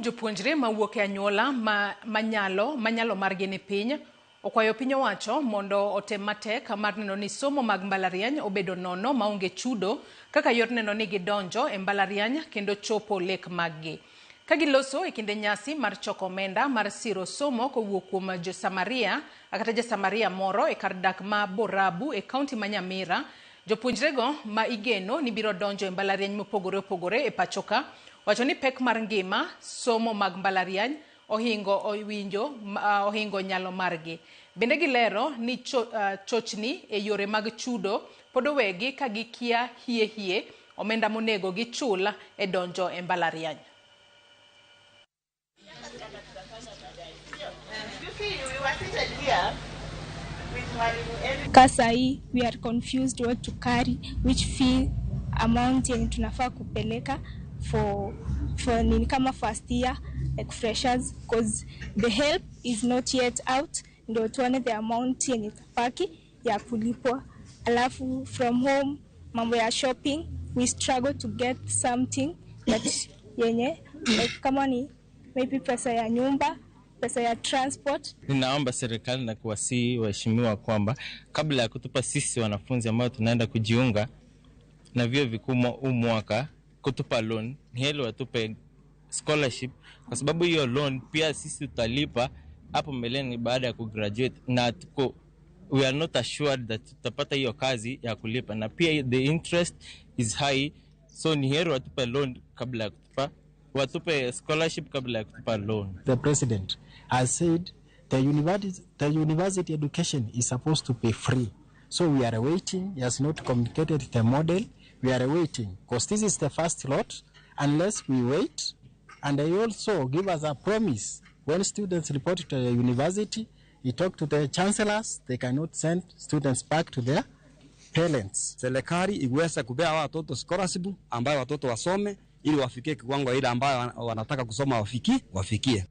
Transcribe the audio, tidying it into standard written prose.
Jopuonjre mawuok e anyuola manyalo margi ni piny okwayo piny owacho mondo otem matek mar neno ni somo mag mbalariany obedo nono maonge chudo kaka yor neno ni gidonjo e mbalariany kendo chopo lek maggi. Ka giloso e kinde nyasi mar choko omenda mar siro somo kowuok kuom Josamaria kata Jasamaria moro e kar dak ma Borabu e kaunti ma Nyamira, jopuonjrego ma igeno ni biro donjo e mbalariany mopogore opogore e pachoka wacho ni pek mar ngima somo mag mbalariany ohingo nyalo margi. Bende gilero ni chochni e yore mag chudo pod owegi ka gikia hie hie omenda monego gichul e donjo e mbalariany. Kasai we are confused what to carry, which fee amount yenye tunafaa kupeleka for nini kama first year like freshers, because the help is not yet out, ndio tuone the amount yenye itabaki ya kulipwa. Alafu from home mambo ya shopping, we struggle to get something that yenye like kama ni maybe pesa ya nyumba, pesa ya transport. Ninaomba serikali na kuwasihi waheshimiwa kwamba kabla ya kutupa sisi wanafunzi ambao tunaenda kujiunga na vyuo vikuu huu mwaka kutupa loan, ni heri watupe scholarship, kwa sababu hiyo loan pia sisi tutalipa hapo mbeleni baada ya kugraduate, na tuko we are not assured that tutapata hiyo kazi ya kulipa, na pia the interest is high, so ni heri watupe loan kabla ya kutupa, watupe scholarship kabla ya kutupa loan. The president has said the university education is supposed to be free. So we are waiting. He has not communicated the model. We are waiting because this is the first lot. Unless we wait, and they also give us a promise. When students report to the university, he talk to the chancellors, they cannot send students back to their parents. Serikali iweze kupea watoto scholarship ambayo watoto wasome ili wafikie kiwango ile ambayo wanataka kusoma wafikie.